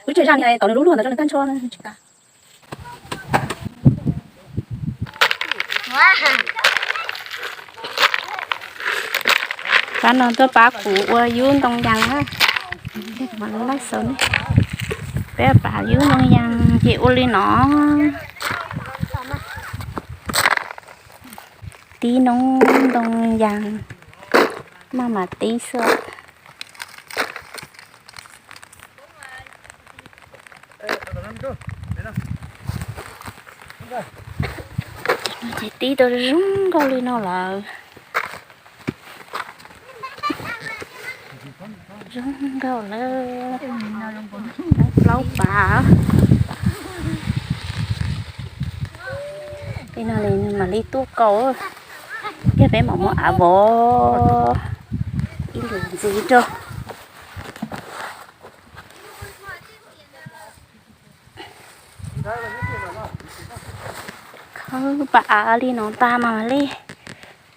Lub tsheb zaj ni tau nws lub luag ntawd rau nws tag nrho. Pab no tuaj pab kuv ua yub ntoo yas na. Peb pab yub ntoo yas ces ua li no. Tib noob ntoo yas, maj mam tib xwb. Ces tib tau zoo nkauj li no lawm. Zoo nkauj lawm. Plaub pas. Tej no li nws mam li tuaj kaus. Thiab peb mam muab av vov ib lwm ntxiv rau. Khawb pas av li no tag mas mam li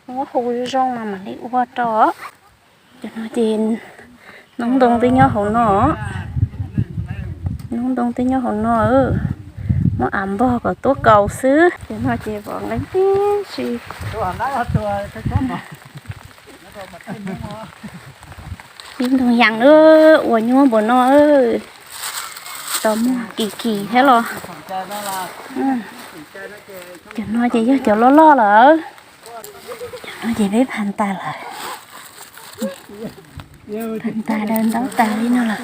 muab hu zoo mas mam li ua rau. Cov no ces noob ntoo twb nyob hauv no. Noob ntoo twb nyob hauv no, muab av npog kom tuaj kaus xwb. Cov no ces pom nqeeb tib si. Ib ntoo yas ua nyuaj npaum no, tau muag kim kim thiab los. Cov no ces yog cov loj loj lawm. Cov no ces peb pha tas lawm. Pha tas daws ntaub tas li no lawm.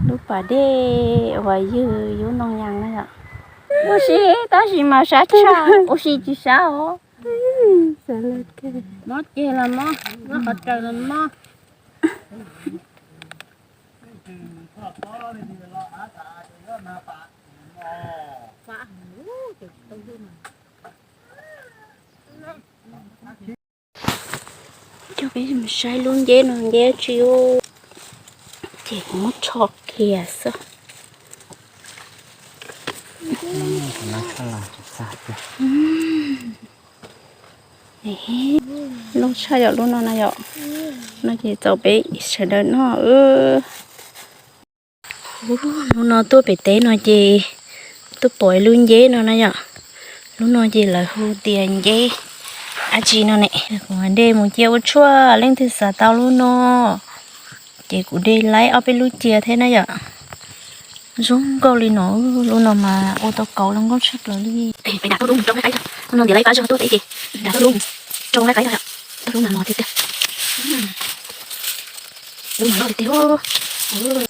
Lub pas dej uas ywg yub ntoo yas na yom. Ua si tab sis mas sab tshaj, ua si tsis sab os. Mob ceg los mob, mob qhov raws los mob. Coj peb mus saib lub nceb no nceb tsi. Ces kuv muab tsho kiag xwb. Loj tshaj yom lub no na yom. No ces txaus peb sawv daws noj. Hnub no tuaj pem teb no ces tuaj pom ib lub nceb no na yom. Lub no ces lawv hu tias nceb dab tsi no ne. Kuv mam de mus cia ua tshuaj, leej twg xav tau lub no ces kuv de laib ob peb lub cia thiab na yom. Zoo nkauj li no, lub no mas ua tau kauv zoo nkauj tshaj plaws li. Peb dam tuaj dub mus rau qaib, lub no ntiav laib pab zog tuaj pem ces dam tuaj dub mus rau qaib qaib no yom. Tuaj dub mas mos tiag tiag. Lub mas loj tiag tiag.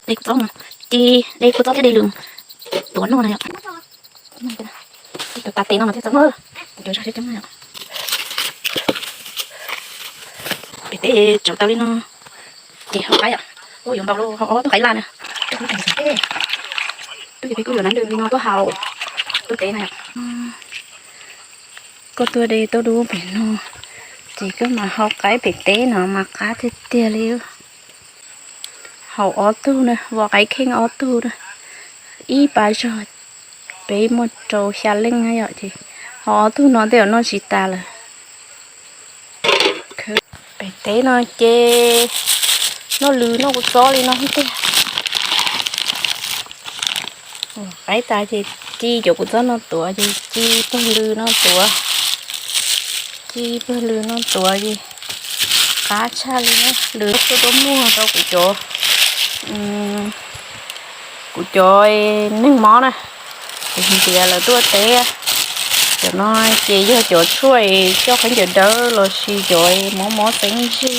De kua txob mus, ci de kua txob thiab de lws tuav noj na yom. Cov tas tes no mas thiaj txaus, cov zog coob coob na yom. Pem teb tsauv tau li no ces hau qaib yom. Ua yuav npaum li hau ob tug qaib laj na. Twb yog peb kuj yuav nab lwm li no tuaj hau tuaj teb na yom. Koj tuaj de tuaj dub pem no ces koj mas hau qaib pem teb no mas qab tiag tiag li. Hau ob tug na, vov qaib kheej ob tug na, ib pab zog peb muaj rau xya leej na yom, ces hau ob tug no tej zaum noj tsis tas lawm. Pem teb no ces noj lws noj kua txob li no tiag. Qaib tas ces ci cov kua txob no tuav, ces ci pawg lws no tuav, ci pawg lws no tuav ces qab tshaj li na. Lws tuaj tuaj muag rau kuv cov, kuv cov neeg mob na, kuv ntiav lawv tuaj teb. Cov no ces yog cov tshuaj coj khaub ncaws dawb lossis cov mob mob xeeb ntsig,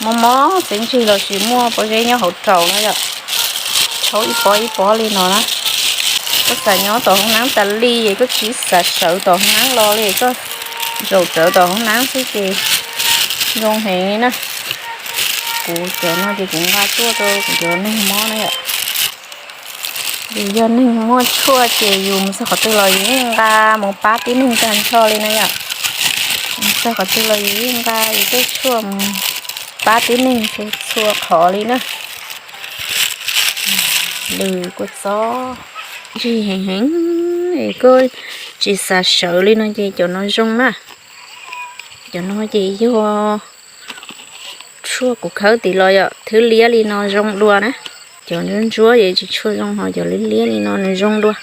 mob mob xeeb ntsig lossis muaj pob zeb nyob hauv raum na yom. Tshaub ib pob ib pob li no na. Koj xav nyob tom hoob nab tas li, koj tsis xav sawv tom hoob nab los li, koj zaum rawv tom hoob nab xwb ces zoo heev na. Kuv cov no ces kuv nqa tuaj rau kuv cov neeg mob na yom. Yus yog neeg muaj tshuaj ces yus mus txog qhov twg los yus yeej nqa mus pab tib neeg tag nrho li na yom. Mus txog qhov twg los yus yeej nqa yus tej tshuaj mus pab tib neeg txhua qhov li na. Lws kua txob ntsig heev heev, koj tsis xav sawv li no ces cov no zoo na. Cov no ces yog tshuaj kuv khawb tid los yom, thwb liab li no zoo dua na. Cov ntsuab ntsuab ces tsis tshua zoo, ho cov liab liab li no nws zoo dua.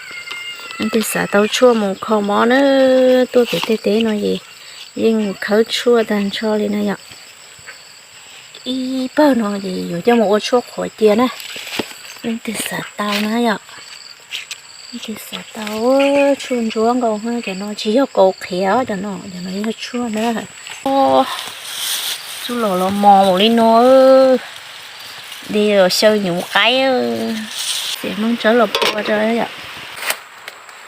Leej twg xav tau tshuaj mus kho mob na, tuaj pem tej teb no ces yeej khawb tshuaj tag nrho li na yom. Ib pawg no ces yuav coj mus ua tshuaj qhuav cia na. Leej twg xav tau na yom. Leej twg xav tau tshuaj ntsuab nkaus, cov no tsis yog kaus qhiav, cov no, cov no yog tshuaj na. Txuj lom los mos li no, de los xyaw nyuv qaib, txiav nplooj tsawb los pua rau yom.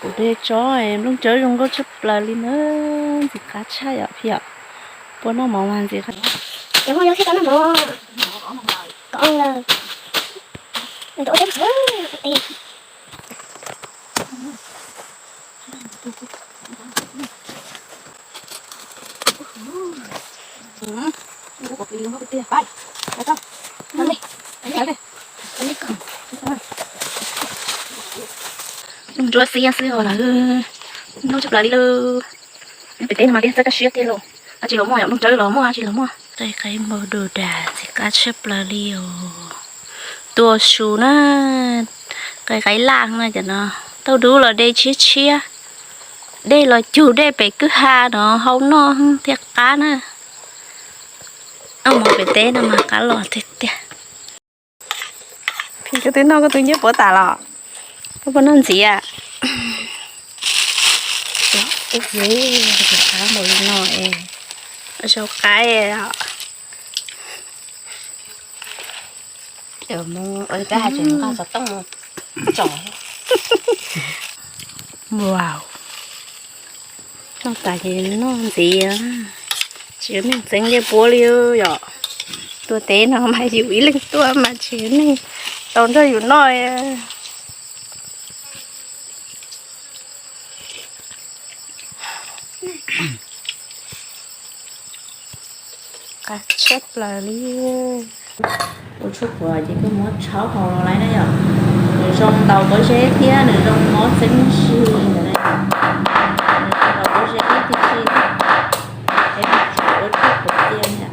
Kuv de tsob nplooj tsawb zoo nkauj tshaj plaws li na, ntxim qab tshaj yom, yom. Pua noj mov mas ntxim qab. Nplooj ntsuab xiab xwb os lawm, nplooj tshaj plaws li lawm. Pem teb no mas tias txawj kaj siab tiag lauj, dab tsi los muaj yom, nplooj tsawb los muaj, dab tsi los muaj. Qe qaib npau du dag ntxim qab tshaj plaws li os. Tuaj su na, qe qaib laj na cov no, tauj dub los de tshiab tshiab, dej los cug dej pem kwj ha no hau noj thiaj qab na. Ua mov pem teb no mas qab los tiag tiag. Phim, koj twb noj koj tus ncej puav tas los? Koj puas noj ntxiv? Qab npaum li no es, zoo qaib. Wow, noj tas ces noj ntxiv, tsis muaj neeg txeeb ncej puab li yom. Tuaj teb no mas yus ib leeg tuaj mas tsis muaj neeg tau nrog yus noj. Qab tshaj plaws li. Ua tshuaj qhuav ces koj muab tshaub haus los lawm na yom. Nws zoo ntaus pob zeb thiab nws zoo mob txeeb zig ntawd na. Nws zoo ntaus pob zeb ib tug si, es ua tshuaj qhuav cia na.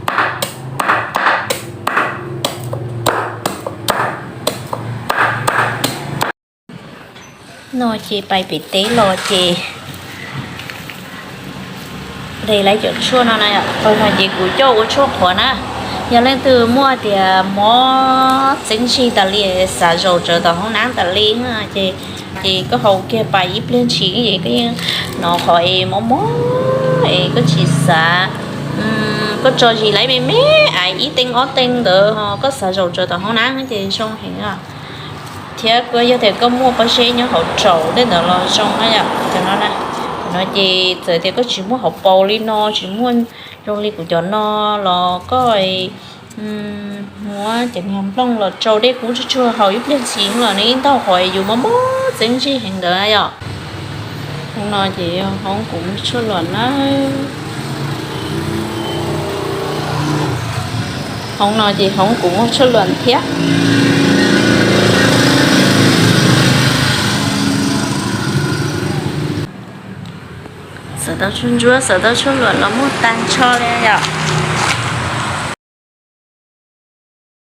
No ces pais pem teb los ces de lawv cov tshuaj no na, qhov no ces kuv coj ua tshuaj qhuav na. Yog leej twg muaj tias mob txeeb zig tas li, xav zaum tsawv tom hoob nab tas li, ces koj haus kiag pais ib pliag ntshis ces koj yeej hnov qhov es mob mob es koj tsis xav, koj tso zis lawv me me ib teev ob teev ntawd, koj xav zaum tsawv tom hoob nab ces zoo heev. Thiab yog tias koj muaj pob zeb nyob hauv raum tej ntawd los zoo na yom. Cov no na, no ces txawm tias koj tsis muaj hauv paus li no, tsis muaj zoo li kuv cov no los koj muab cov niag nplooj los tsau dej kub tsuag tsuag haus ib pliag ntshis los nws ib ntaug qhov yus mob mob txeeb zig heev ntawd yom. Hoob no ces yog hoob kuv muag tshuaj luam na. Hoob no ces hoob kuv muag tshuaj luam thiab. Xav tau tshuaj ntsuab, xav tau tshuaj luam los muag tag nrho li yom.